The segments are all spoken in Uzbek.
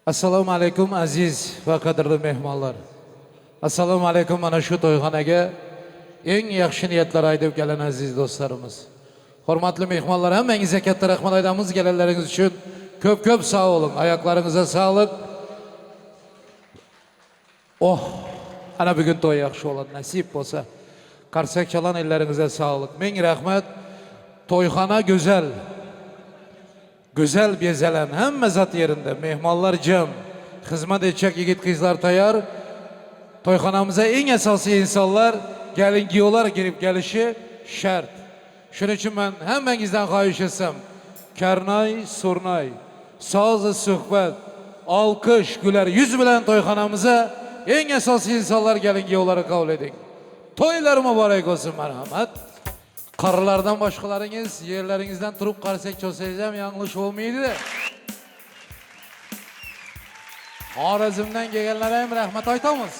Assalomu alaykum, aziz va qadrli mehmonlar. Assalomu alaykum, mana shu to'yxonaga eng yaxshi niyatlar aytib kelgan aziz do'stlarimiz. Hurmatli mehmonlar, hammangizga katta rahmat aytamiz kelganlaringiz uchun. Ko'p ko'p sog' bo'ling, oyoqlaringizga sog'liq. Oh, ana bugun to'y yaxshi bo'ladi, nasib bo'lsa. Qarsak chalan ellaringizga sog'liq. Ming rahmat. To'yxona go'zal. Güzel bezelen, hamma zot yerinde. Mehmonlar jam. Xizmat edecek yigit qizlar tayyor. To'yxonamizga eng asosiy insonlar gelin kuyovlar kirib kelishi shart. Shuning uchun men hammangizdan xohish etsam, karnay, surnay, soz suhbat, olqish, güler yuz bilan to'yxonamizga eng asosiy insonlar gelin kuyovları qabul eding. To'ylar muborak bo'lsin, marhamat. Qarilardan boshqalaringiz yerlaringizdan turib qarsak chalsangiz ham yanglish bo'lmaydi. Xorazmdan kelganlarga ham rahmat aytamiz.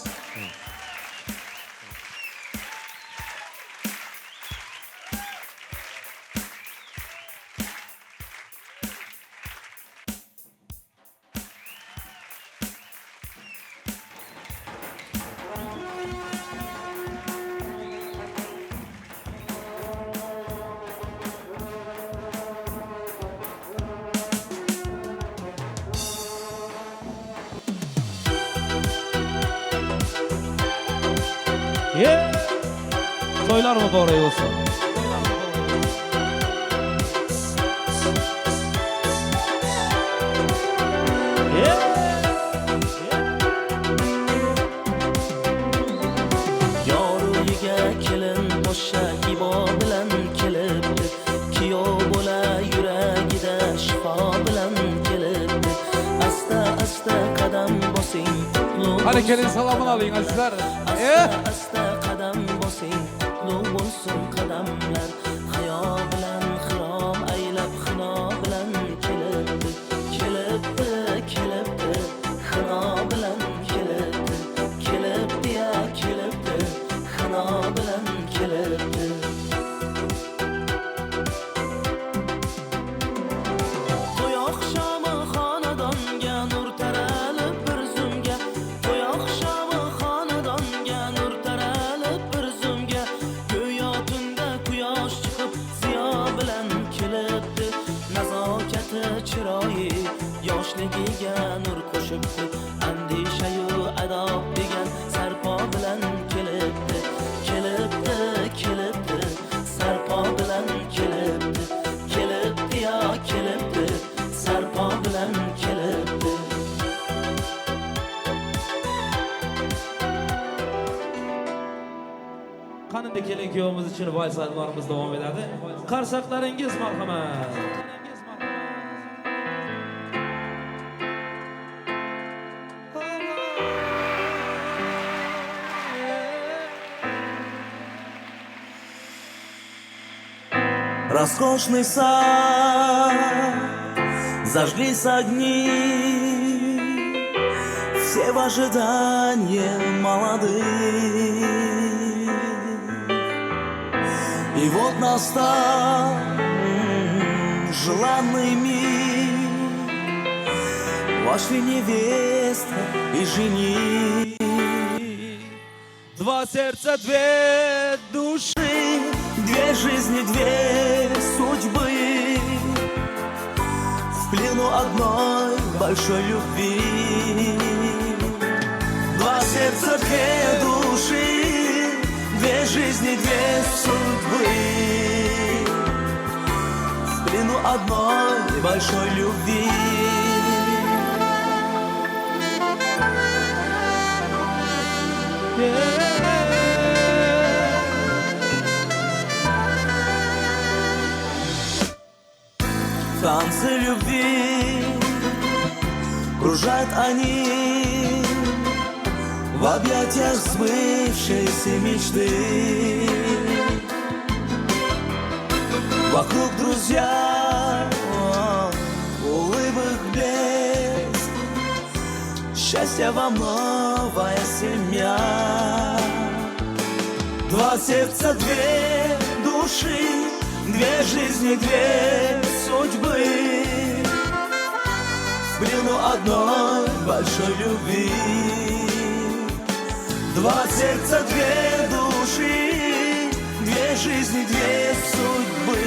Ye! To'ylar muborak bo'lsin. Ye! Yor uyiga kelin qo'sha ibo bilan kelibdi. Kuyov bo'la yuragida shifo bilan kelibdi. Asta asta qadam bosing, qutlug' Hadi kelin bo'lsin salomini oling, azizlar. Asta asta qadam bosing, qutlug' bo'lsin qadamlar. Hayo bilan xirom aylab xino bilan kelibdi. Kelibdi, kelibdi, xino bilan kelibdi. Kelibdi ya, kelibdi, xino bilan kelibdi. To'y oqshomi xonadonga nur taralib bir zumga. To'y oqshomi xonadonga nur taralib bir zumga. Go'yo tunda quyosh chiqib ziyo bilan kelibdi. Nazokati chiroyi yoshligiga nur qo'shibdi. Andishayu adob degan sarpo bilan kelibdi. Kelibdi, kelibdi, sarpo bilan kelibdi. Kelibdi ya, kelibdi, sarpo bilan kelibdi. Qanida kelin kuyovimiz uchun vals anvarimiz davom etadi. Qarsaklaringiz marhamat. Роскошный сад, зажглись огни, все в ожидании молодых. И вот настал желанный миг, вошли невеста и жених. Два сердца, две души. Две жизни, две судьбы в плену одной большой любви. Два сердца, две души, две жизни, две судьбы в плену одной большой любви. В танце любви кружат они в объятиях сбывшейся мечты. Вокруг друзья, улыбок блеск, счастья вам новая семья. Два сердца, две души, две жизни, две судьбы в В плену одной большой любви. Два сердца, две души, две жизни, две судьбы.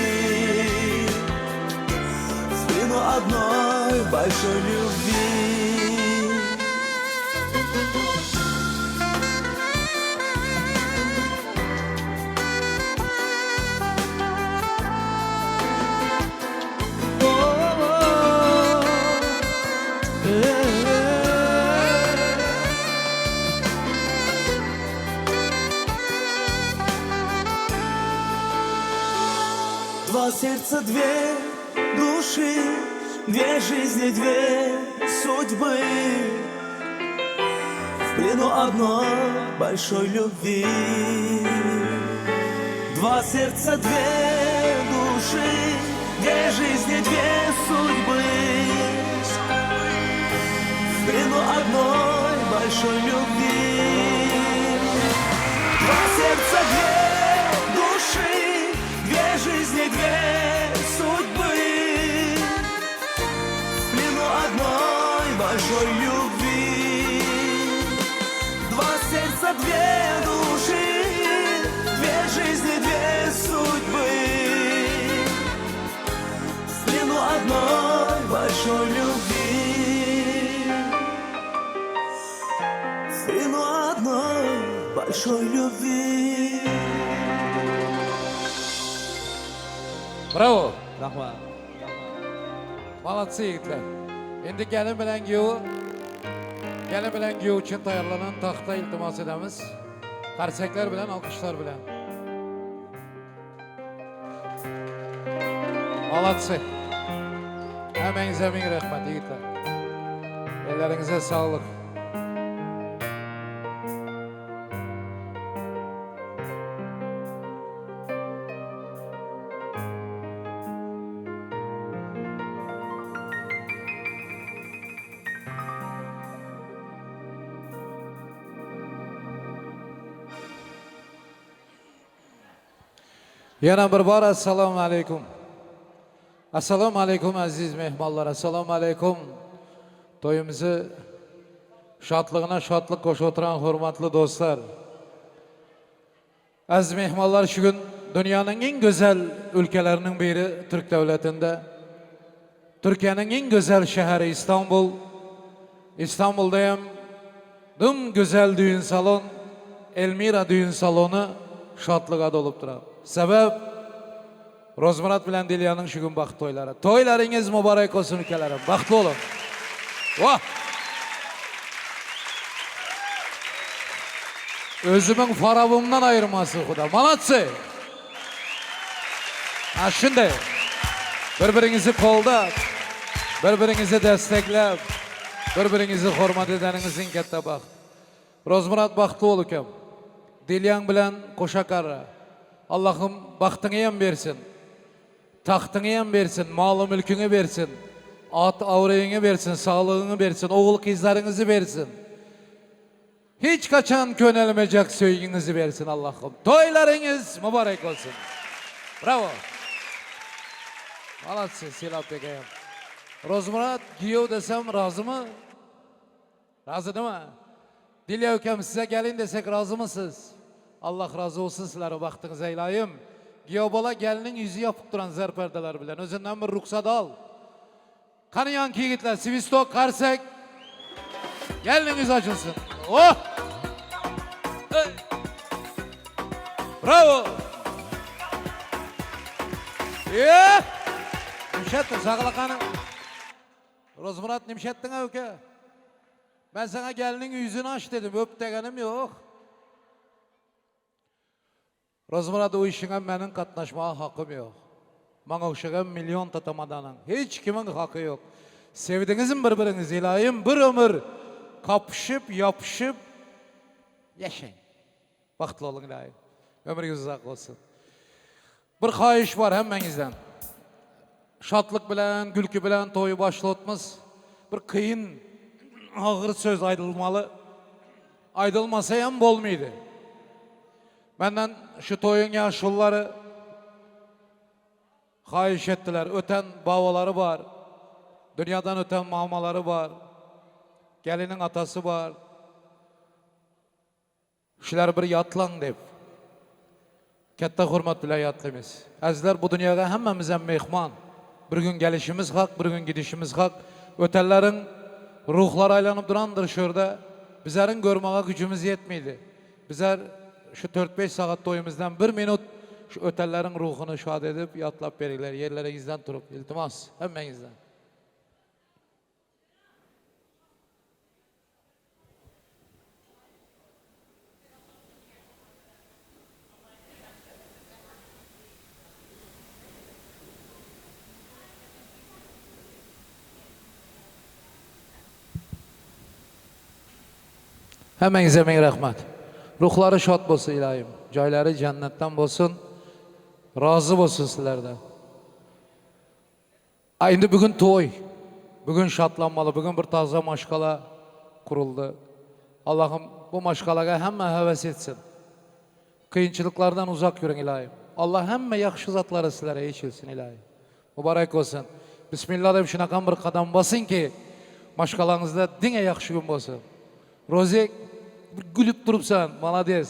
В плену одной большой любви. Два сердца, две души, две жизни, две судьбы. В плену одной большой любви. Два сердца, две души, две жизни, две судьбы. В плену одной большой любви. Два сердца, две души, две жизни, две судьбы. В плену одной большой любви. Два сердца, две души, две жизни, две судьбы. В плену одной большой любви. В плену одной большой любви. Bravo. Rahmat. Молодцы yigitlar. Endi gelin bilan kuyov uchun tayyorlanan taxta iltimos etamiz. Qarsaklar bilan, olqishlar bilan. Молодцы. Hammangizga ming rahmat yigitlar. Elleringizga sog'lik. Yana bir bor assalomu alaykum. Assalomu alaykum aziz mehmonlar. Assalomu alaykum. To'yimizni shodlig'ina shodlik qo'shib o'tirgan hurmatli do'stlar. Aziz mehmonlar, shu kun dunyoning eng go'zal ülkelerining biri Türk davlatida. Türkiye'nin eng go'zal shahri Istanbul. İstanbul'da ham dim go'zal düğün salon, Elmira düğün salonu shodlikqa to'lib turadi. Sabab Rozmurat bilan Dilyaning shu kun baxt to'ylari. To'ylaringiz muborak bo'lsin ukalarim. Baxtli bo'ling. Voh! O'zimning farabimdan ayirmasin Xudo. Молодцы! Ha shunday. Bir-biringizni qo'llab, bir-biringizni destaklab, bir-biringizni hurmat etganingiz eng katta baxt. Rozmurat, baxtli bo'l ukam. Dilyang bilan qo'sha qarra. Allohim baxtingni ham bersin. Taxtingni ham bersin, moli mulkingni bersin. Ot obro'yingni bersin, sog'lig'ingni bersin, o'g'il qizlaringizni bersin. Hech qachon ko'nilmayjak sevgingizni bersin Allohim. To'ylaringiz muborak bo'lsin. Bravo. Молодцы, Silab akayam. Rozmurat, kuyov desam rozimi? Rozi nima? Dilya ukam, sizga kelin desak rozimisiz? Alloh rozi bo'lsin sizlarni baxtingiz aylayim. Kuyov bola gelinning yuzi yopiq turan zar pardalar bilan. O'zidan bir ruxsat ol. Qani yangi yigitlar, свисток, qarsak. Gelinning yuzi ochilsin. Oh! Ey! Bravo! Yeah! Nimshatding, sog'liq. Rozmurat, nimshatding uka? Ben sana gelinin yüzünü aç dedim. Öp deganim yo'q. Rozmurat, u ishingga mening qatnashmaga haqqim yo'q. Manga o'xshagan million tamadaning hech kimning haqqi yo'q. Sevdingizmi bir-biringizni, iloyim bir umr qopishib, yopishib yashang. Baxtli bo'ling iloyim. Umringiz uzoq bo'lsin. Bir xohish bor hammangizdan. Shodlik bilan, gulki bilan to'y boshlayapmiz. Bir qiyin, og'ir so'z aytilmali. Aytilmasa ham bo'lmaydi. Mendan shu to'ying yashullari xohish etdilar. O'tan bobolari bor. Dünyadan öten mamaları var. Gelinin atası var. Shular bir yodlang deb. Katta hurmat bilan yodlaymiz. Azizlar, bu dunyoga hammamiz ham mehmon. Bir gün gelişimiz haq, bir gün gidişimiz haq. Ötenlerin ruhları aylanıp durandır şurada. Bizlerin görmeye gücümüz yetmeydi. Bizler şu 4-5 saat toyumuzdan bir minut şu ötenlerin ruhunu şad edip yatlap beringlar. Yerleringizden turup iltimas hemmengizden. Hemmenize ming rahmat. Ruhları şad bolsun ilahim. Joylari jannatdan bolsun. Razı bolsun sizlerden. Endi bugün toy. Bugün şadlanmalı. Bugün bir taza maşqala kuruldu. Allah'ım bu maşqalaga hamma havas etsin. Qiyinchiliklardan uzak yuring ilahim. Allah hamma yaxshi zatları sizlere yeşilsin ilahim. Mübarek olsun. Bismillah deb shunaqa bir qadam bosinki, maşqalangizda dinge yaxshi kun bo'lsin. Rozik gülüp turibsan, молодец.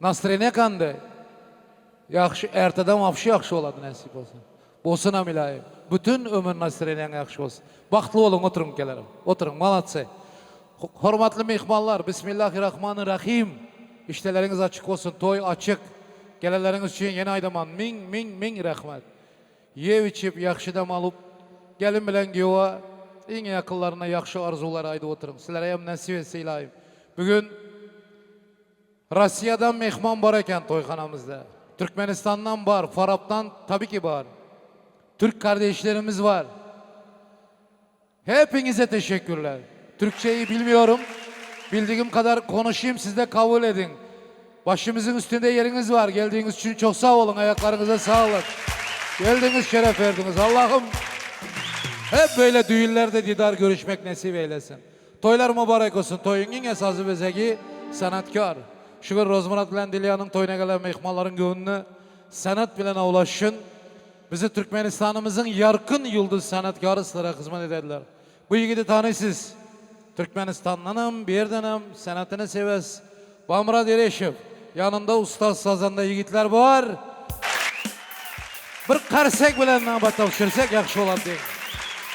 Настроение qanday? Yaxshi, ertadan вообще yaxshi bo'ladi nasib bo'lsa. Bo'lsin ham ilohim. Butun umr настроение yaxshi bo'lsin. Baxtli bo'ling, o'tiring ukalarim. O'tiring, молодцы. Hurmatli mehmonlar, Bismillahirrahmanirrahim. İşleriniz açık olsun, toy açık. Gelenleriniz için yeni aydaman ming ming ming rahmat. Yev içip yaxshi dam alıp gelin bilan kuyova eng yaqinlarına yaxshi arzular aytib o'tiring. Sizlarga ham nasib etsin ilohim. Bugün Rossiyadan mehmon bor ekan to'yxonamizda. Türkmenistan'dan var, Farab'dan tabii ki var. Türk kardeşlerimiz var. Hepinize teşekkürler. Türkçeyi bilmiyorum. Bildiğim kadar konuşayım, siz de kabul edin. Başımızın üstünde yeriniz var. Geldiğiniz için çok sağ olun. Ayaklarınıza sağlık. Geldiniz, şeref verdiniz. Allah'ım hep böyle düğünlerde didar görüşmek nasip eylesin. Toylar mübarek olsun. Toyun en esası bezegi sanatkar. Şükür Rozmurat bilen Dilya'nın toyuna gelen mehmanların gönlünü sanat bilen avlaşın. Bizi Türkmenistan'ımızın yarkın yıldız sanatkarı sizlere hizmet ederler. Bu yigidi tanıyorsunuz. Türkmenistan'danım, bir yerdenim, sanatını seves. Bamrat Ereşev. Yanında usta sazanda yigitler var. Bir qarsak bilan navbat topshirsak yaxshi bo'ladi deng.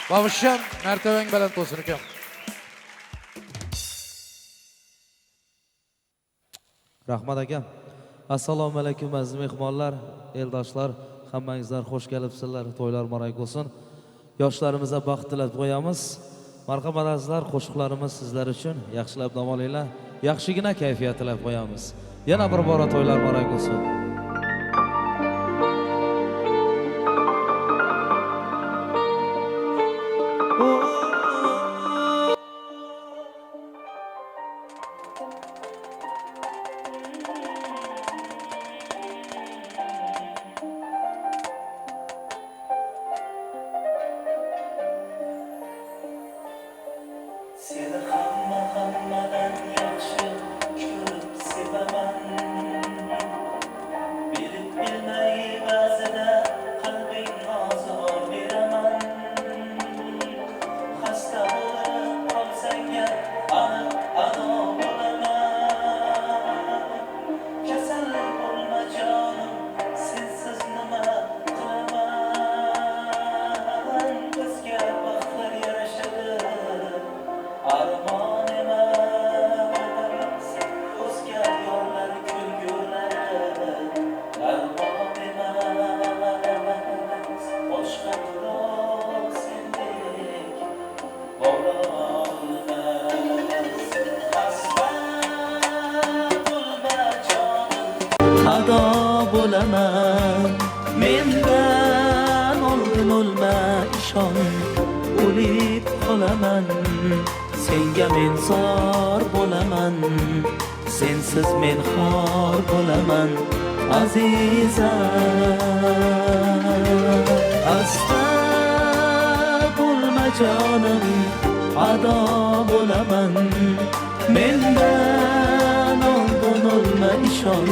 Babuşcan, mertebeng belent olsun ukam. Rahmat akam. Assalomu alaykum aziz mehmonlar, eldoshlar, hammangizlar xush kelibsizlar. To'ylar muborak bo'lsin. Yoshlarimizga baxt tilab qo'yamiz. Marhamat azizlar, qo'shiqlarimiz sizlar uchun. Yaxshilab dam olinglar. Yaxshigina kayfiyat tilab qo'yamiz. Yana bir bora to'ylar muborak bo'lsin. Seni hamma hammadan yaxshi ko'rib sevaman. Bilib bilmay ba'zida qalbing ozor beraman. Xasta bo'lib qolsang aniq ado bo'laman. Kasal bo'lma jonim, sensiz nima qilaman? Bizga baxtlar yarashadi, armon emas. O'zga yo'llar kulgulari, darmon emas. Boshqa birov sendek bo'lolmas. Xasta bo'lma jonim, ado bo'laman. Mendan oldin o'lma ishon, o'lib qolaman. Senga men zor bo'laman, sensiz men xor bo'laman azizam. Xasta bo'lma jonim, ado bo'laman. Mendan oldin o'lma ishon,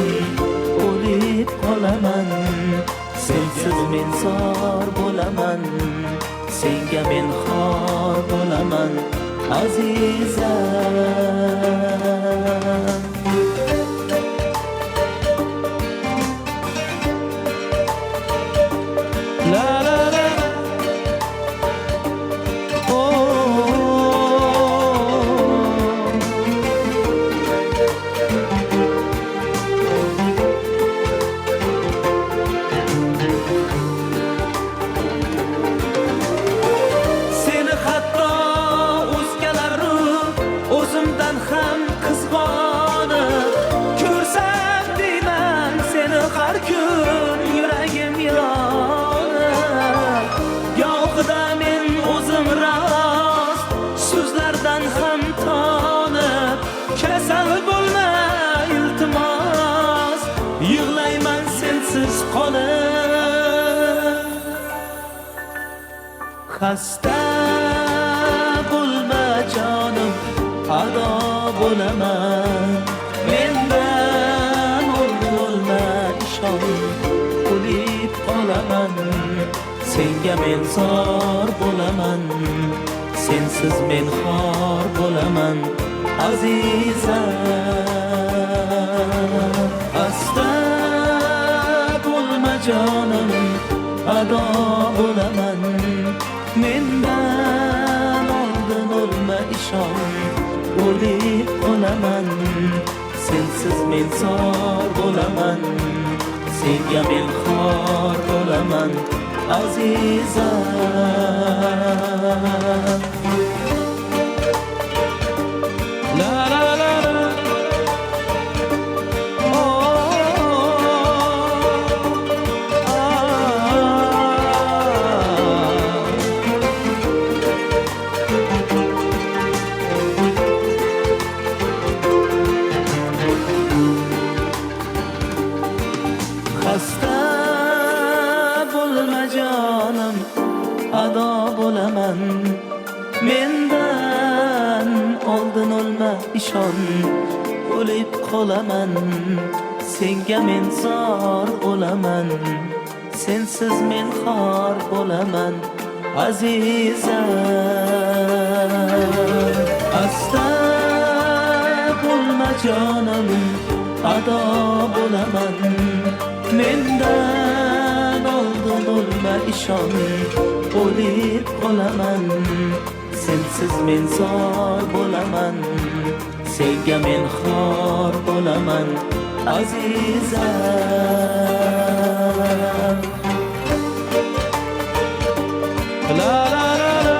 o'lib qolaman. Sensiz men zor bo'laman, Senga men xor bo'laman azizam. La la la. Oh. Seni hatto o'zgalaru o'zimdan ham qizg'onib ko'rsam deyman seni har kun yuragim yonib. Gohida men o'zim rost so'zlardan ham tonib, kasal bo'lma iltimos, yig'layman sensiz qolib. Xasta bo'lma jonim, ado bo'laman. Mendan oldin o'lma ishon, o'lib qolaman. Senga men zor bo'laman, sensiz men xor bo'laman azizam. Xasta bo'lma jonim, ado bo'laman. Mendan oldin o'lma ishon, o'lib qolaman. Sensiz men zor bo'laman, senga men xor bo'laman azizam. La la la la. Oh. Ah. Xasta bo'lma jonim, ado bo'laman. Mendan oldin o'lma ishon, o'lib qolaman. Senga men zor bo'laman, sensiz men xor bo'laman azizam. Xasta bo'lma jonim, ado bo'laman. Mendan oldin o'lma ishon, o'lib qolaman. Sensiz men zor bo'laman, senga men xor bo'laman azizam. La la la la.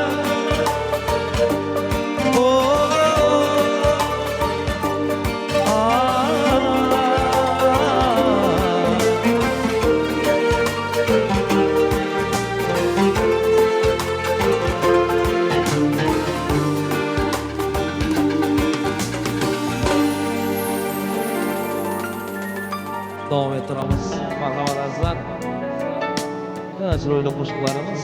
Oh. Ah. Davom ettiramiz. Marhamat azizlar. Yana chiroyli qo'shiqlarimiz.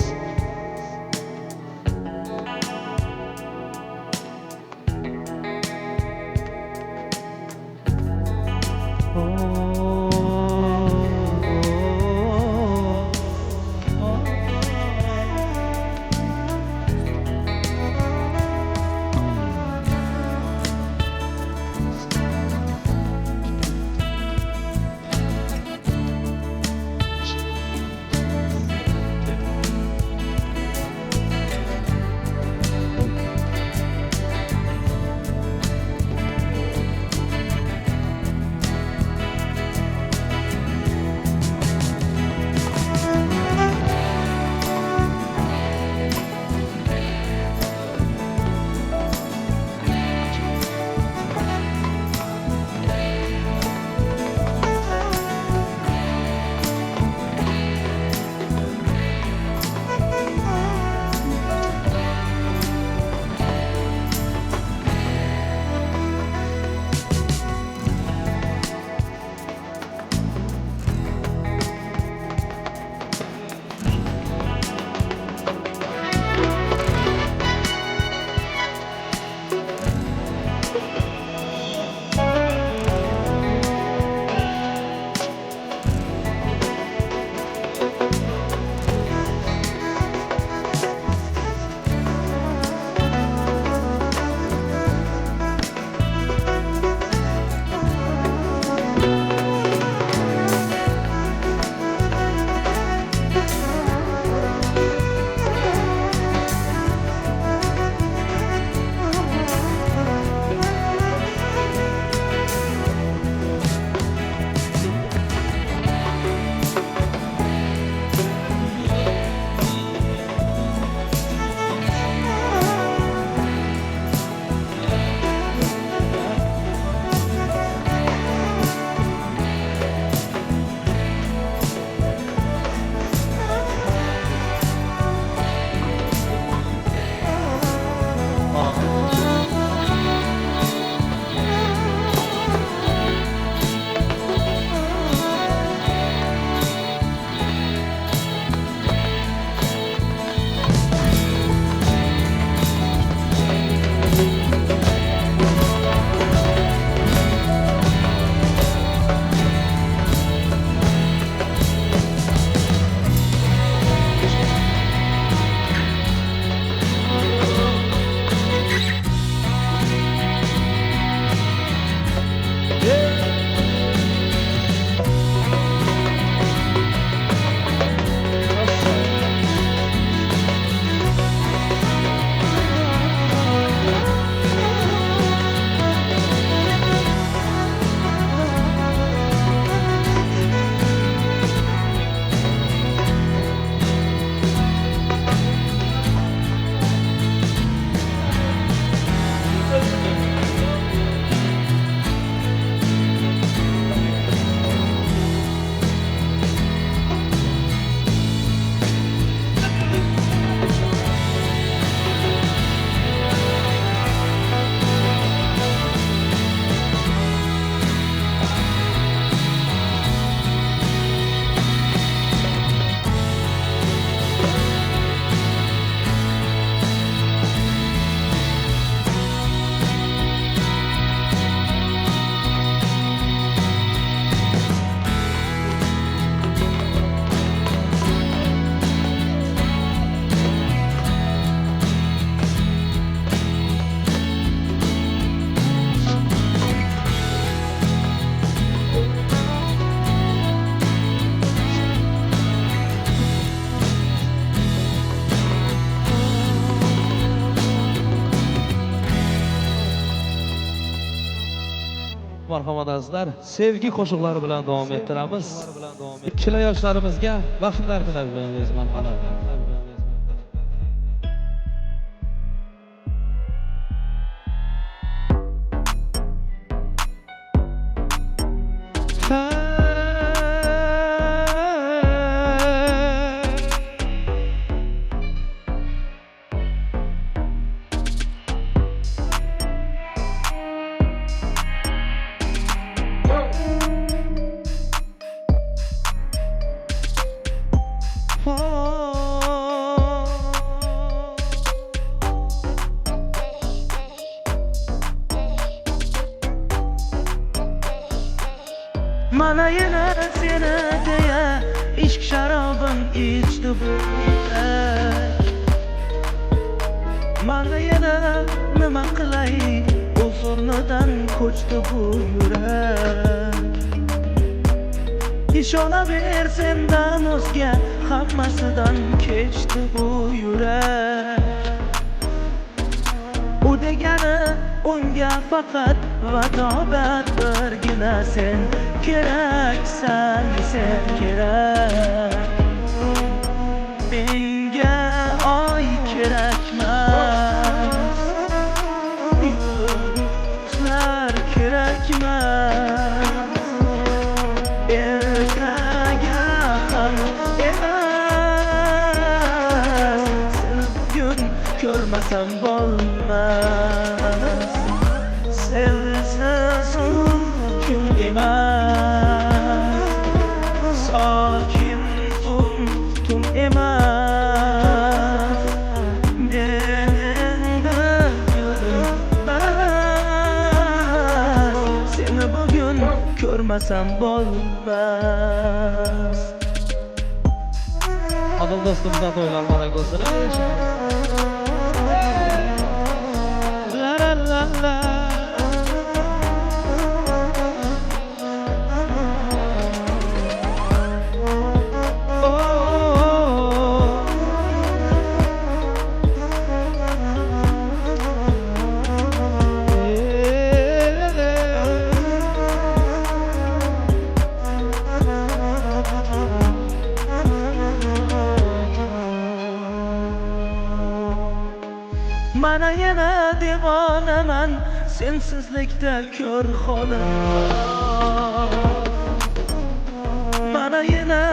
Marhamat azizlar, sevgi qo'shiqlari bilan davom ettiramiz. Ikkala yoshlarimizga baxtlar tilab qo'yamiz, marhamat. Mana yana seni deya ishq sharobim ichdi bu yurak. Mana yana nima qilay, o'z o'rnidan ko'chdi bu yurak. Ishonaver sendan o'zga, hammasidan kechdi bu yurak. U degani unga faqat va tobat birgina sen keraksan, sen kerak. Menga oy kerakmas, yulduzlar kerakmas, ertaga ham emas, seni bugun ko'rmasam bo'lmas. Sensiz kun kun emas, sokin tun tun emas. Men endi bilmas, seni bugun ko'rmasam bo'lmas. Odil do'stimizdan to'ylar muborak bo'lsin. La la la la. Mana yana devonaman, sensizlikda ko'r holim. Mana yana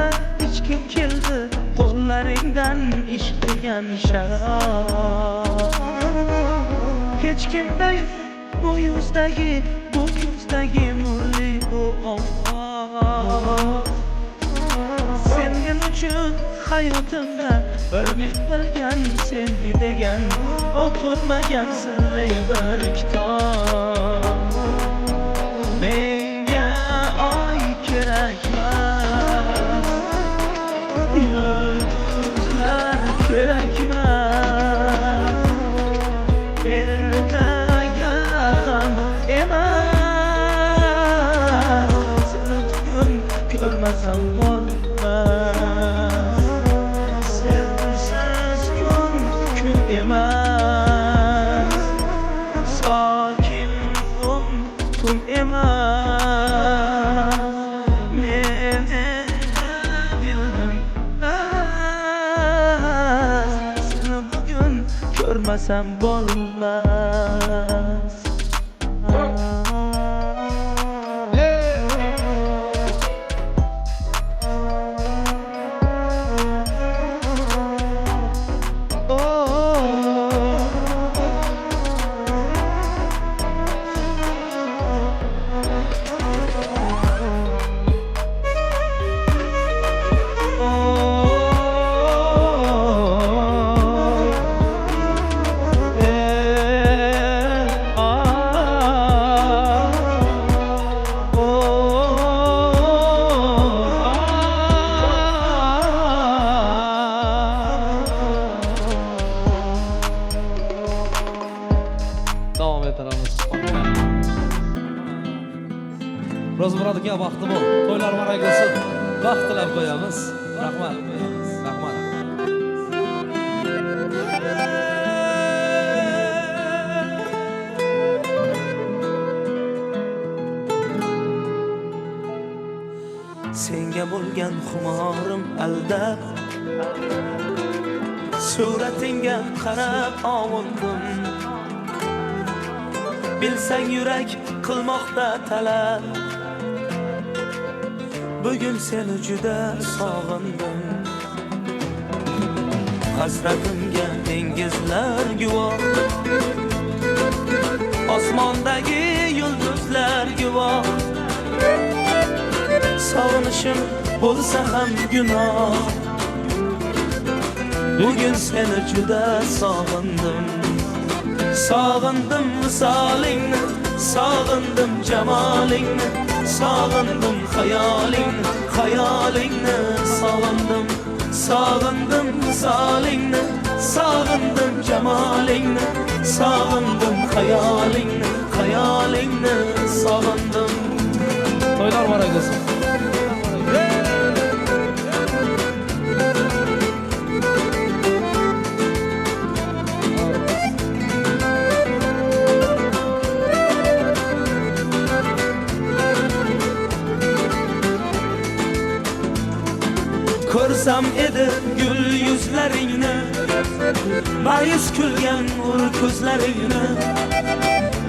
ichkim keldi, qo'llaringdan ishq degan sharob. Hech kimda bu yuzdagi, bu ko'zdagi nurli bu ovoz. Sen men uchun hayotimda bir men bilgan sen degan o'qilmagan sirli bir kitob. Menga oy kerakmas, yulduzlar kerakmas, ertaga ham emas, seni bugun ko'rmasam bo'lmas. Sensiz kun kun emas, sokin tun tun emas. Men endi bildim, seni bugun ko'rmasam bo'lmas. Davom ettiramiz. Ro'zmurod aka, vaqti bor. To'ylar muborak bo'lsin. Baxt tilab qo'yamiz. Rahmat. Rahmat. Senga bo'lgan xumorim aldab, suratingga qarab ovundim. Bilsang yurak qilmoqda talab, bugun seni juda sog'indim. Hasratimga dengizlar guvoh, osmondagi yulduzlar guvoh. Sog'inishim bo'lsa ham gunoh, bugun seni juda sog'indim. Sog'indim visolingni, sog'indim jamolingni, sog'indim xayolingni, xayolingni sog'indim. Sog'indim visolingni, sog'indim jamolingni, sog'indim xayolingni, xayolingni sog'indim. To'ylar muborak bo'lsin. Ko'rsam edi gul yuzlaringni, ma'yus kulgan ur ko'zlaringni,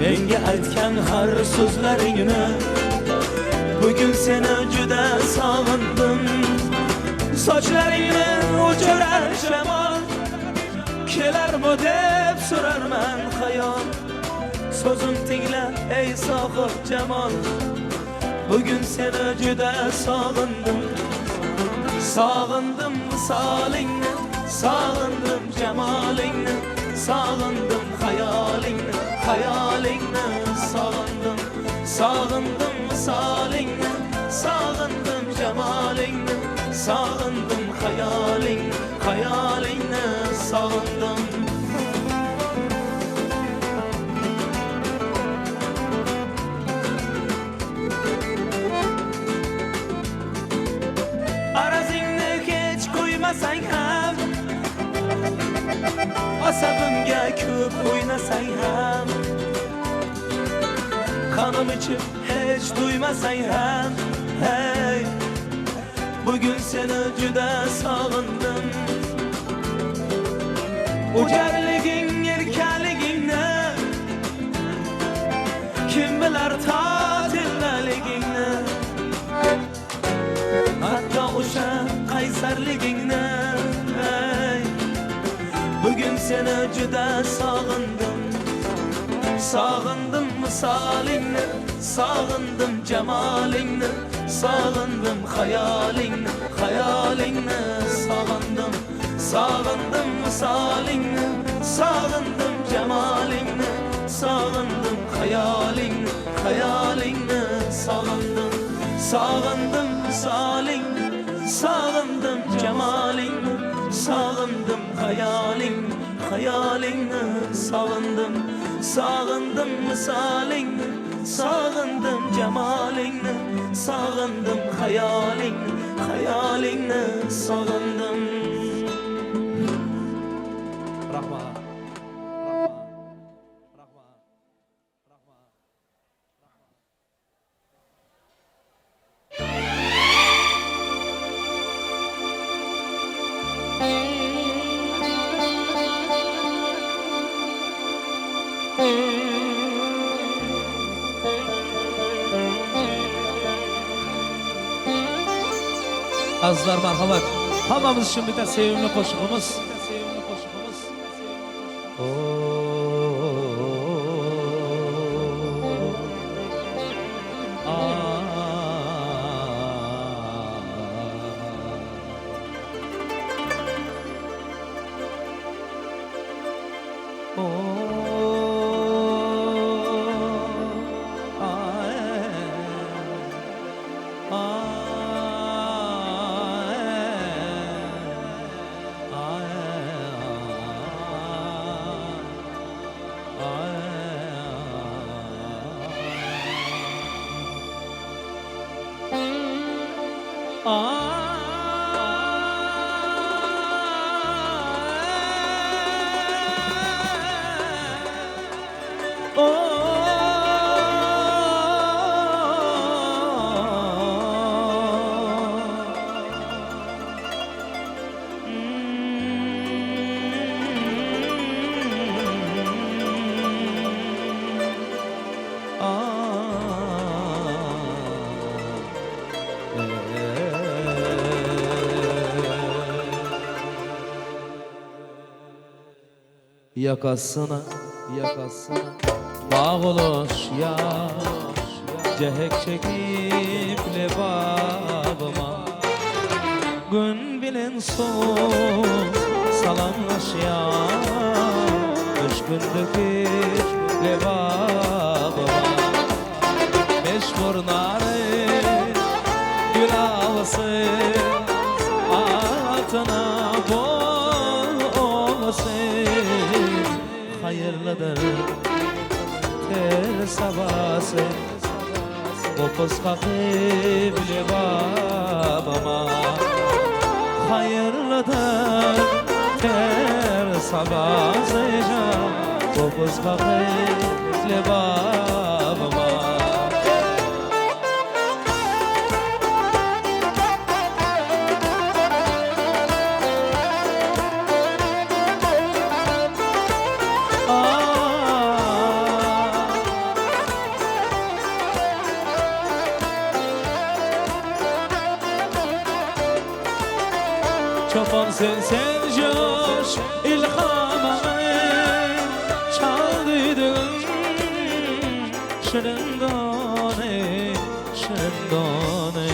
menga aytgan har so'zlaringni. Bugun seni juda sog'indim. Sochlaringni o'chirar shamol, kelarmi deb so'rarman xayol. So'zim tingla ey sohib jamol, bugun seni juda sog'indim. Sog'indim visolingni, sog'indim jamolingni, sog'indim xayolingni, xayolingni sog'indim. Sog'indim visolingni, sog'indim jamolingni, sog'indim xayolingni, xayolingni sog'indim. Arazingni hech qo'ymasang ham, asabimga ko'p o'ynasang ham, qonim ichib hech tuymasang ham, hey, bugun seni juda sog'indim. O'jarliging, erkaligingni kim bilar totillaligingni, hatto o'sha qaysarligingni, hey, bugun seni juda sog'indim. Sog'indim visolingni, sog'indim jamolingni, sog'indim xayolingni, xayolingni sog'indim. Sog'indim visolingni, sog'indim jamolingni, sog'indim xayolingni, xayolingni sog'indim. Sog'indim visolingni, sog'indim jamolingni, sog'indim xayolingni, xayolingni sog'indim. Sog'indim visolingni, sog'indim jamolingni, sog'indim xayolingni, xayolingni sog'indim. Rahmat. Rahmat. Rahmat. Rahmat. Azizlar marhamat. Hammamiz uchun bitta sevimli qo'shig'imiz. Yakasına, yakasına bağ ya, cehek çekip lebabıma. Gün bilin soğuk salamlaş ya, üç gündeki lebabıma. Beş burnarı gül ağası, atına bol olsun. Hayırlıdır tel sabası, Qopuz qaqib lebabıma. Hayırlıdır tel sabası, Qopuz qaqib lebabıma. Çoban sen sen coş ilhamımı çaldıydın, şirin done, şirin done.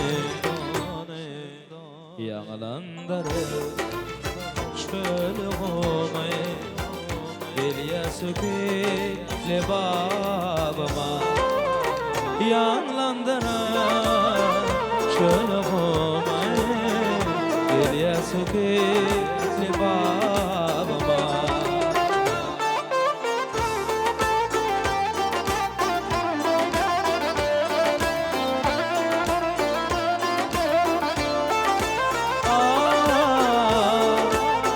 Yağlandırır çöl gomay, Belya sökü lebabıma. Yağlandırır çöl gomay, Belya sökü lebabıma.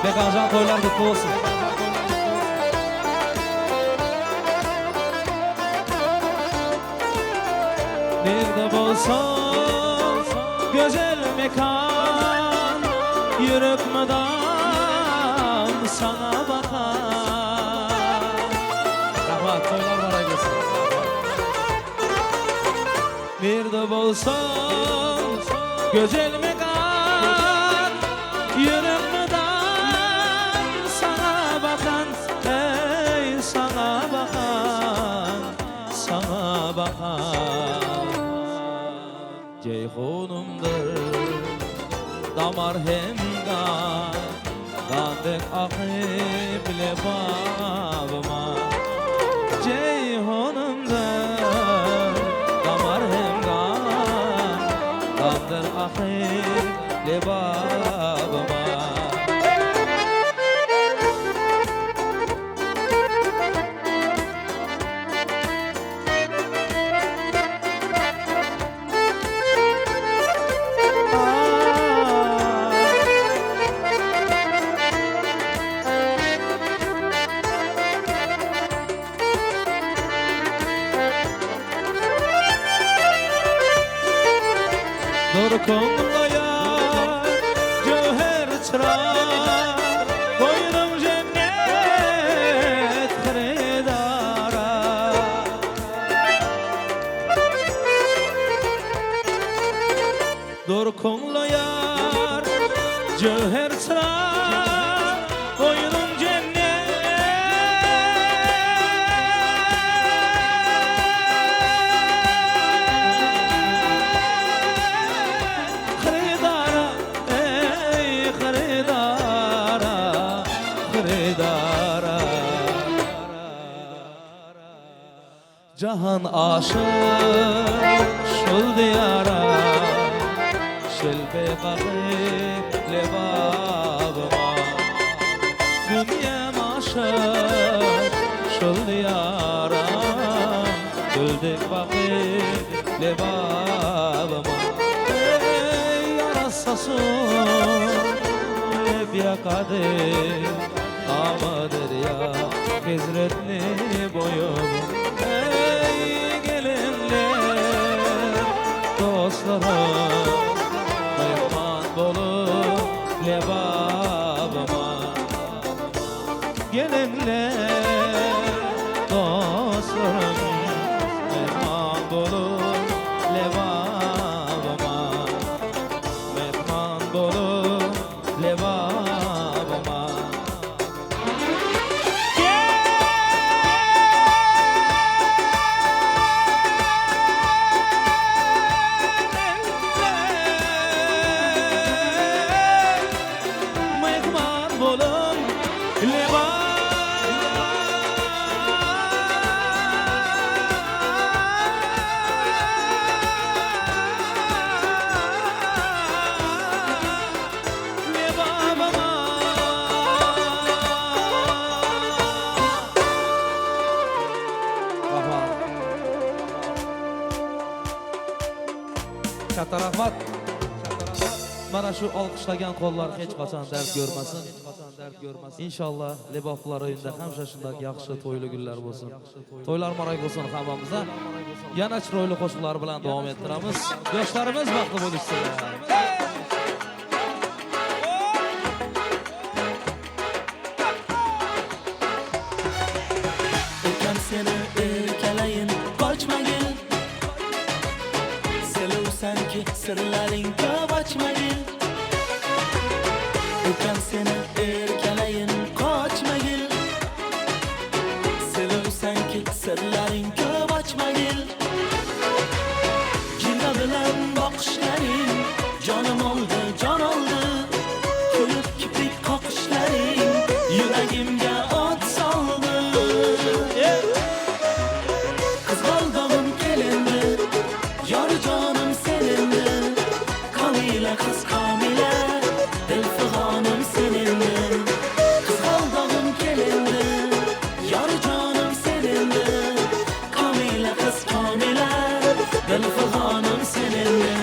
Bekancan toylar kutlu olsun. Nerede bulsam güzel mekan, yürek madam sana bakar. Rahmat, toylar var gelsin. Nerede bulsam güzel mekan, yürek madam sana bakan. Ey sana bakan, sana bakan. Ceyhunumdur damar hem kan, Qandek akıb lebabıma. Ceyhunumdur damar hem kan, Qandır akıb lebabıma. Durkunla yar, cevher çırak, koydum cennet xridara. Durkunla yar, cevher çırak, koydum cennet xridara. Cahan aşık şul diyara, Şelbe qaqib lebabıma. Dünyam aşık şul diyara, Güldük bakib lebabıma. Ey yarasasın leb yakadı, Amadır ya hizretli boyum. Ey gelinler dostlarım, mehman bolup lebabıma. Gelinler dostlarım, mehman bolup lebabıma. Mehman bolup lebabıma. Yeah! Katta rahmat. Mana shu olqishlagan qo'llar hech qachon dard ko'rmasin. Inshaalloh Leboplar rayonida hamsha shunday yaxshi to'yli kunlar bo'lsin. To'ylar muborak bo'lsin hammamizga. Yana chiroyli qo'shiqlar bilan davom ettiramiz. Yoshlarimiz baxtli bo'lishsin. Erkam seni erkalayin, qochmagin. Selovsanki sirlaring ko'p ochmagin. Erkam seni erkalayin, qochmagin. Selovsanki sirlaring ko'p ochmagin. Jilva bilan boqishlaring jonim oldi, jon oldi. Kulib kiprik qoqishlaring yuragimga o't soldi. Qizg'aldog'im kelindi, yor jonim sen endi. Komila qiz Komila, dil fig'onim sen endi. Qizg'aldog'im kelindi, yor jonim sen endi. Komila qiz Komila, dil fig'onim sen endi.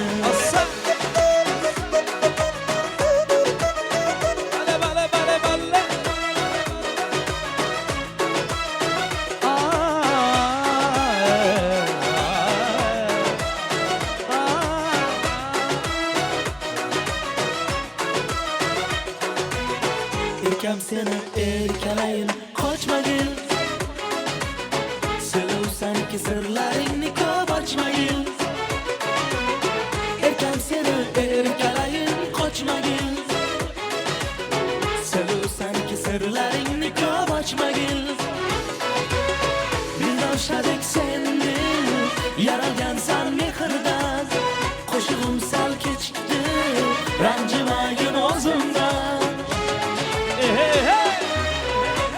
Erkam seni erkalayin, qochmagin. Selovsanki sirlaringni ko'p ochmagin. Erkam seni erkalayin, qochmagin. Selovsanki sirlaringni ko'p ochmagin. Dildoshadek sendi, yaralgansan mehrdan. Qo'shig'im sal kechikdi, ranjimagin o'zimdan.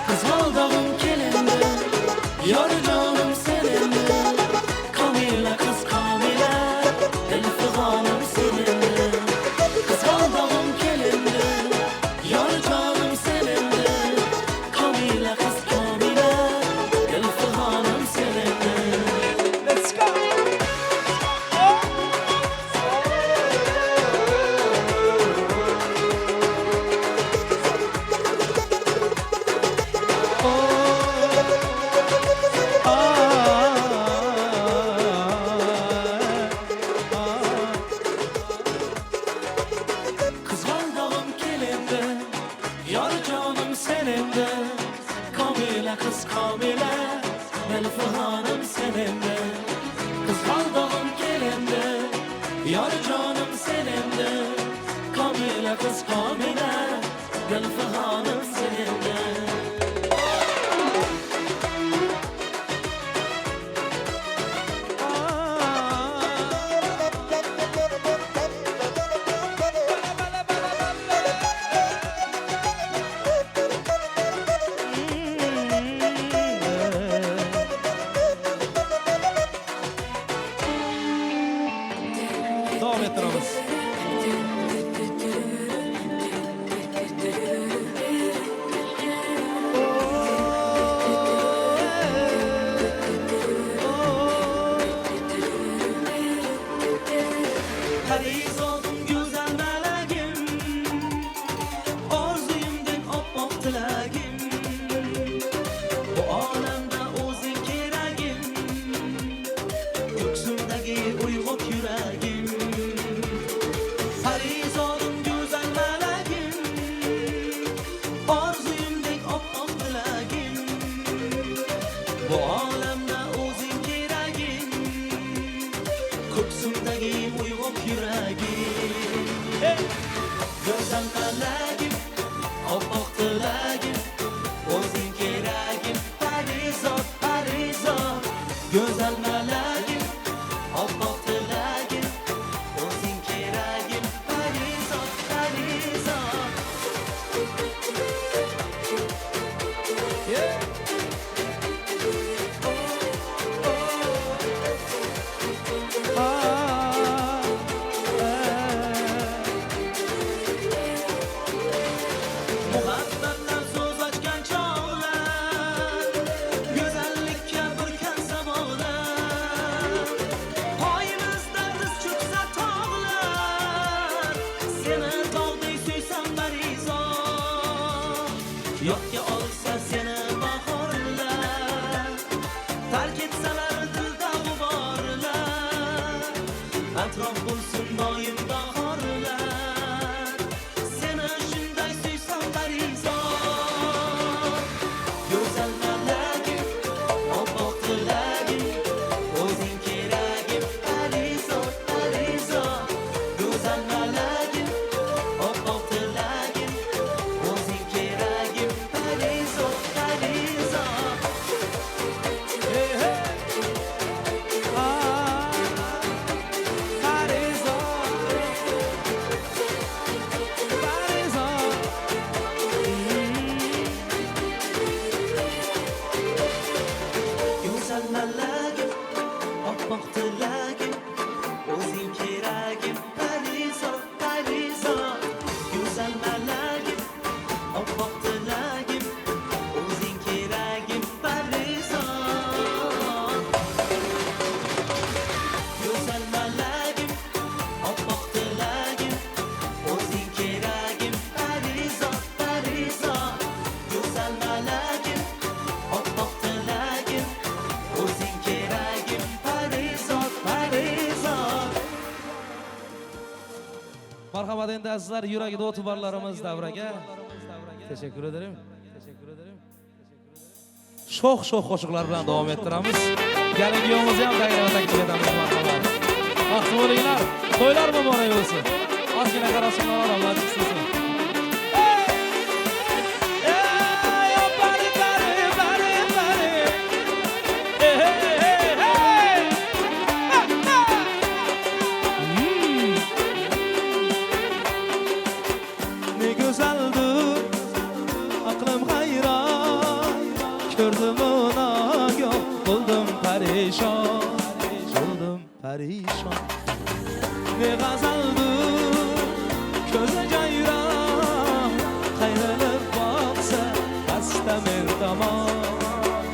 Qizg'aldog'im kelindi, yor jonim sen endi. Komila qiz Komila, dil fig'onim sen endi. Qizg'aldog'im kelindi, yor jonim sen endi. Komila qiz Komila, dil fig'onim sen endi. Let's go. Qizg'aldog'im kelindi, yor jonim sen endi. Komila qiz Komila, dil fig'onim sen endi. Qizg'aldog'im kelindi, yor jonim sen endi. Komila qiz Komila, dil fig'onim sen endi. Davom ettiramiz. Parizodim go'zal malagim, orzuyimdek oppoq tilagim. Bu olamda o'zing keragim, ko'ksimdagi uyg'oq yuragim. Parizodim go'zal malagim, orzuyimdek oppoq tilagim. Bu olamda o'zing keragim, ko'ksimdagi uyg'oq yuragim. Go'zal malagim, oppoq tilagim, o'zing keragim. Parizod, parizod, go'zal malagim, oppoq tilagim, o'zing keragim. Parizod, parizod. Muhabbatdan so'z ochgan chog'lar, go'zallikka burkan samolar. Tozalar dilda g'uborlar, atrof bo'lsin doim bahorlar. Seni shunday suysam parizod. Go'zal malagim, oppoq tilagim, o'zing keragim, parizod, parizod. Go'zal malagim, oppoq tilagim, o'zing keragim, parizod, parizod. Hey, hey. Ah, Parizod, Parizod. Go'zal malagim, oppoq tilagim, o'zing keragim, parizod, parizod. Go'zal malagim, oppoq tilagim, o'zing keragim, parizod. Go'zal malagim, oppoq tilagim, o'zing keragim, parizod, parizod. Go'zal malagim, oppoq tilagim, o'zing keragim, parizod, parizod. Marhamat endi azizlar, yuragida o'ti borlarimiz davraga. Teşekkür ederim. Teşekkür ederim. Sho'x sho'x qo'shiqlar bilan davom ettiramiz. Kelin kuyovimizni ham davrada taklif etamiz, marhamat. Baxtli bo'linglar. To'ylar muborak bo'lsin. Ozgina qarasinlar, odamlar chiqsin. Ey, o pari, pari, pari, pari. Hey, hey, hey, hey. Ha, ha. Ne güzeldir, aklım hayran. Gördüm ona yok, buldum perişan, buldum perişan. Ne gazaldır, köze cayran. Kayrılıp baksa, hasta men tamam,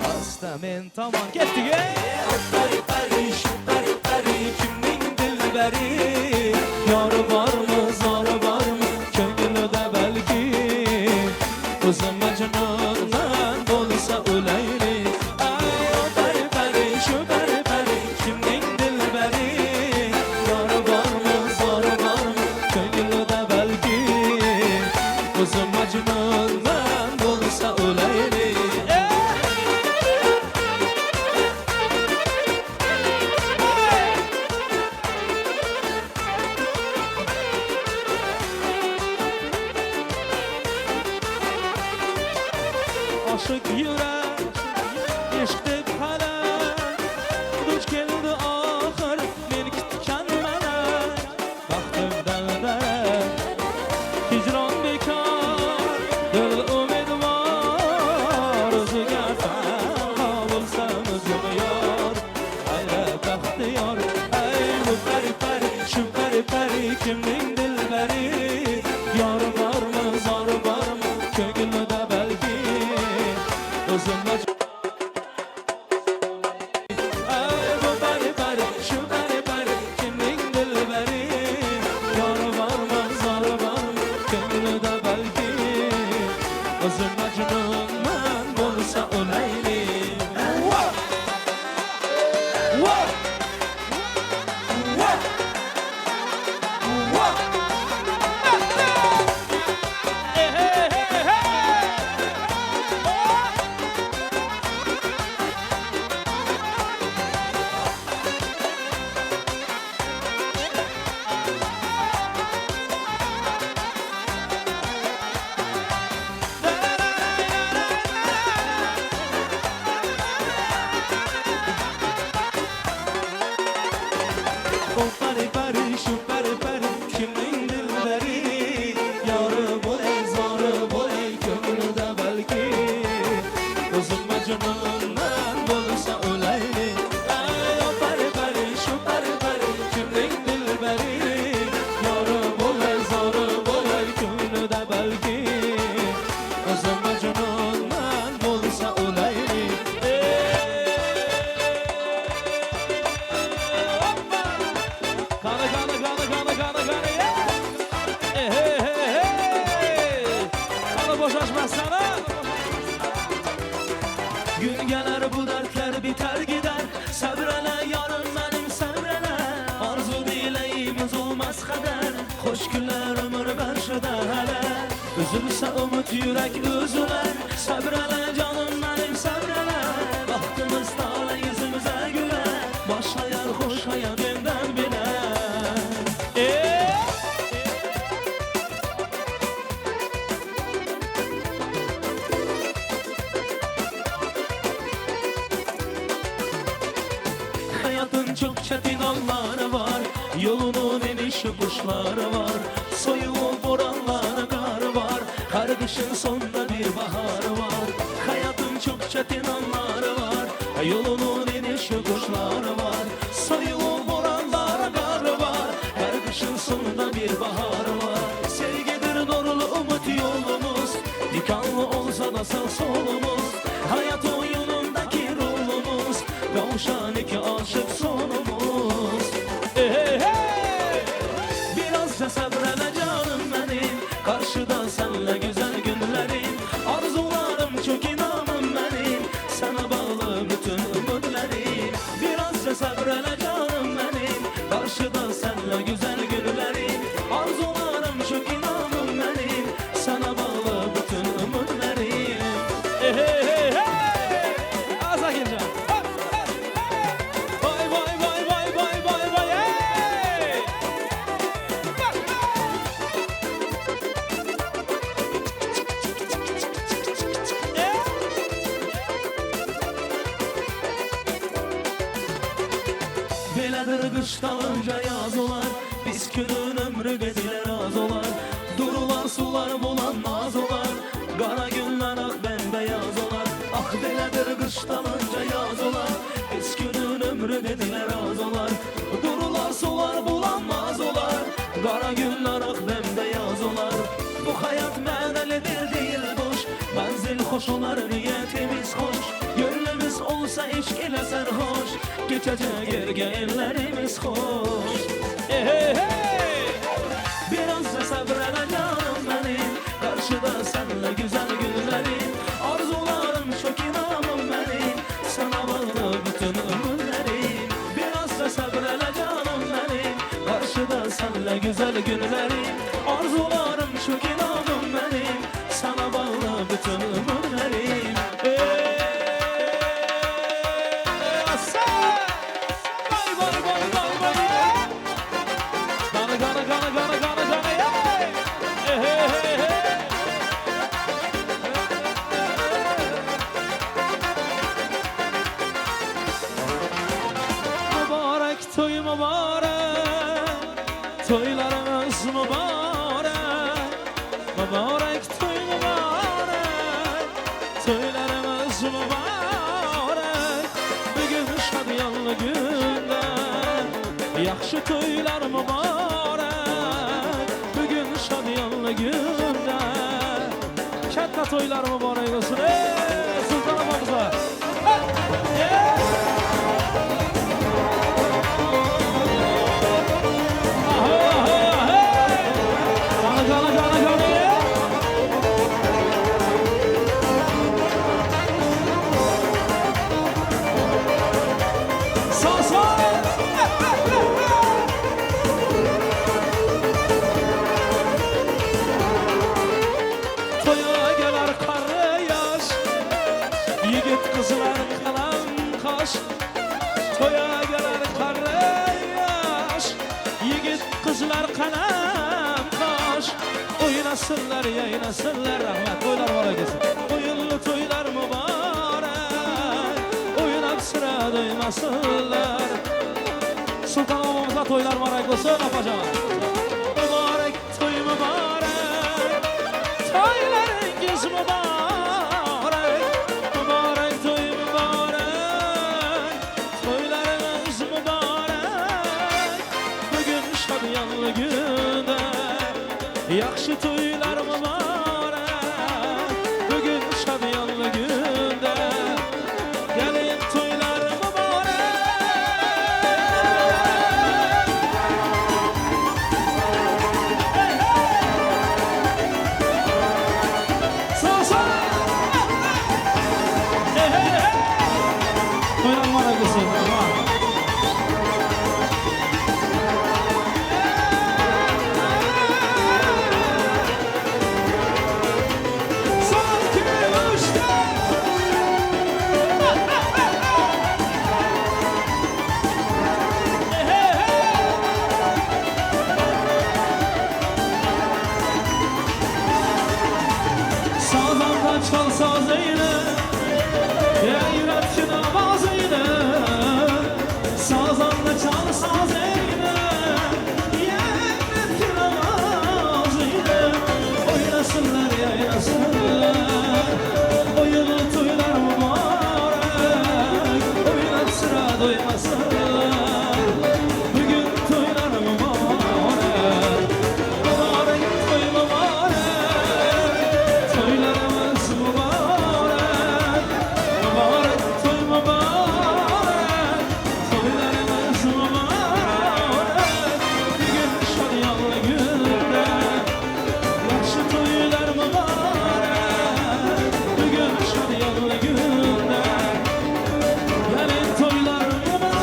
hasta men tamam. Kettik ey! Pari pari, şu pari pari, kimning dilbari? Yori bormi, zori bormi, ko'nglida balki. O'zim Majnunman bo'lsa o'laylik. Ay, o pari pari, shu pari pari, kimning dilbari? Yori bormi, zori bormi, ko'nglida balki. O'zim Majnunman bo'lsa o'laylik. Oshiq yurak ishq deb halak duch keldi oxir men kutgan malak. Baxtimdan darak hijron bekor, dil umidvor. O'ziga tanho bo'lsam o'zim yor, ayla baxtiyor. Ay bu pari pari, shu pari pari, kimning dilbari? Yori bormi, zori bormi, ko'nglida balki. O'zim Ay bu pari pari, shu pari pari, kimning dilbari? Yori bormi, zori bormi, ko'nglida balki. O'zim Majnunman bo'lsa o'laylik. Vah! Vah! Vah! Vah! Hey, hey, hey, hey! O pari pari, shu pari pari, kimning dilbari? Yori bo'lay, zori bo'lay, ko'nglida balki. O'zim Majnunman bo'lsa o'laylik. Ay, o pari pari, shu pari pari, kimning dilbari? Yori bo'lay, zori bo'lay, ko'nglida balki. O'zim Majnunman bo'lsa o'laylik. Qani, qani, qani, qani, qani, qani, hey, hey, hey, hey. Qani bo'shashmasdan, ha? Gün gelir bu dertler biter gider. Üzülse umut yürek üzüler. Sabrele canım benim sabrele. Bahtımız tale yüzümüze güler. Başlayar hoş hayat benden bile. Hayatın çok çetin anları var. Yolunun eniş yokuşları var. Soyulu boranları karı var. Her kışın sonunda bir baharı var. Hayatın çok çetin anları var. Yolunun eniş yokuşları var. Soyulu boranları karı var. Her kışın sonunda bir baharı var. Sevgidir nurlu umut yolumuz. Dikanlı olsa da sağ solumuz. Hayat oyunundaki rolumuz. Kavuşan iki aşık sonumuz. Hey, hey, hey! Birazca sabrele canım benim. Karşıda senle güzel günlerim. Arzularım çok inanım benim. Sana bağlı bütün umutlarım. Birazca sabrele canım benim. Karşıda senle güzel günlerim. Arzularım çok inanım benim. Sana bağlı bütün umutlarım. Hey, hey, hey, hey! Azakircan. Vay vay vay vay vay vay vay hey! Belədir qış dalınca yaz olar. Biz günün ömrü gedilər az olar. Durular sular bulanmaz olar. Qara günlər ağ bəmbəyaz olar. Ah belədir qış dalınca yaz olar. Biz günün ömrü gedilər az olar. Durular sular bulanmaz olar. Qara günlər ağ bəmbəyaz olar. Bu hayat mənəlidir deyil boş. Mənzil xoş olar niyyətimiz xoş. Gönlümüz olsa eşq ilə sərxoş. Geçecek erge ellerimiz hoş. Hey, hey, hey! Birazca sabrele canım benim. Karşıda senle güzel günlerim. Arzularım çok inanım benim. Sana bağlı bütün ömürlerim. Birazca sabrele canım benim. Karşıda senle güzel günlerim. Arzularım çok inanım benim. Sana bağlı bütün ömürlerim. Vay vay vay vay vay! Gana gana gana gana gana gana hey! Hey hey hey hey! Mübarek toy mübarek, toylarımız mübarek. Mübarek toy mübarek, toylarımız mübarek. Bugün şadyanlı günde, yaxşı toylar mübarek. Bugün şadyanlı günde, katta toylar mübarek olsun. Ey Sultan abamıza. Hey! Hey! Gana gana gana gana! Sağ sağ! Toya gelir qara yaş, yigit qizlar qalam qaş. Toya gelir qara yaş, yigit qizlar qalam qaş. Oynasınlar, yaynasınlar, rahmat toylar mübarek olsun. O'yinli to'ylar mübarek, o'ynab sira do'ymasinlar. Sultan obamizga to'ylar mübarek olsun opajon. Mübarek to'y mübarek, to'ylaringiz mübarek. Mübarek to'y mübarek, to'ylarimiz mübarek. Bugun shodiyonli kunda, yaxshi to'ylar mübarek. Bugun shodiyonli kunda, gelin to'ylar mübarek. Hey, hey! Sağ sağ! Hey, hey, hey! To'ylar mübarek olsun. to'ymasin. Bugun to'ylar muborak, muborak to'y muborak, to'ylarimiz muborak, muborak to'y muborak, to'ylarimiz muborak. Bugun shodiyonli kunda, yaxshi to'ylar muborak. Bugun shodiyonli kunda, gelin to'ylar muborak.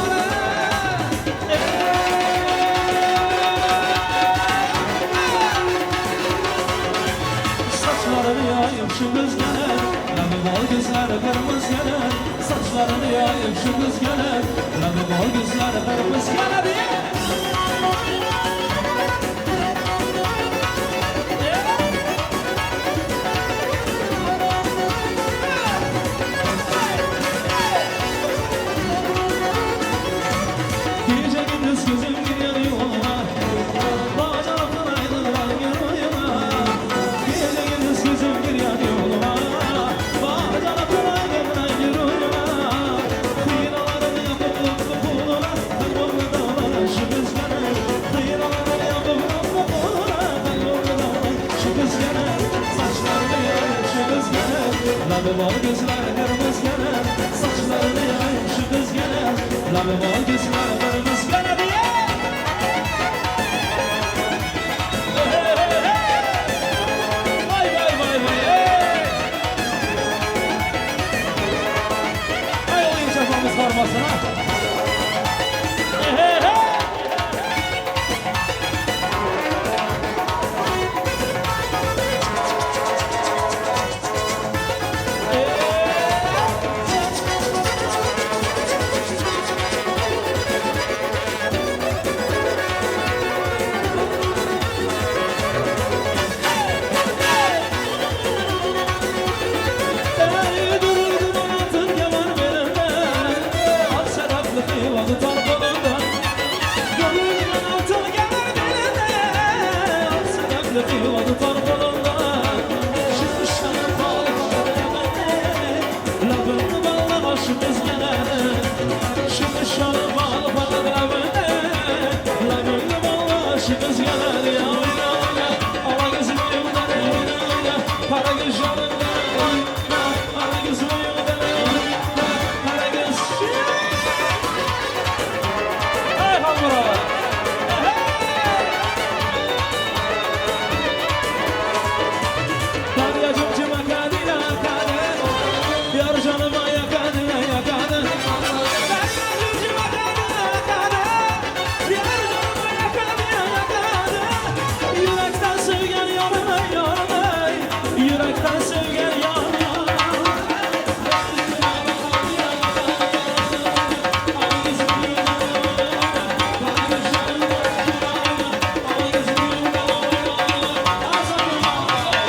Saçlarını yayıp şu kız gelir, Labi bol gözleri kırmızı gelir. Saçlarını yayıp şu kız gelir, Labi bol gözleri kırmızı gelir. Gece gündüz gözüm gidiyor yoluna, bacaklar aydınlar yoluna. Gece gündüz gözüm gidiyor yoluna, bacaklar aydınlar yoluna. Xıyralarını yapıp koluna, kalbimde dağlar şu kız gelir. Xıyralarını yapıp koluna, kalbimde dağlar şu kız gelir. Saçlarını yayıp şu kız gelir, Labi bol gözler kırmızı gelir. Saçlarını yayıp şu kız gelir, Labi bol gözler kırmızı gelir. Vay vay vay vay. Ay olayım şafağımız parmasına. Hey hey. Ey dururdum altın kemer belimde, ak şaraplı kıyvalı tar kolunda.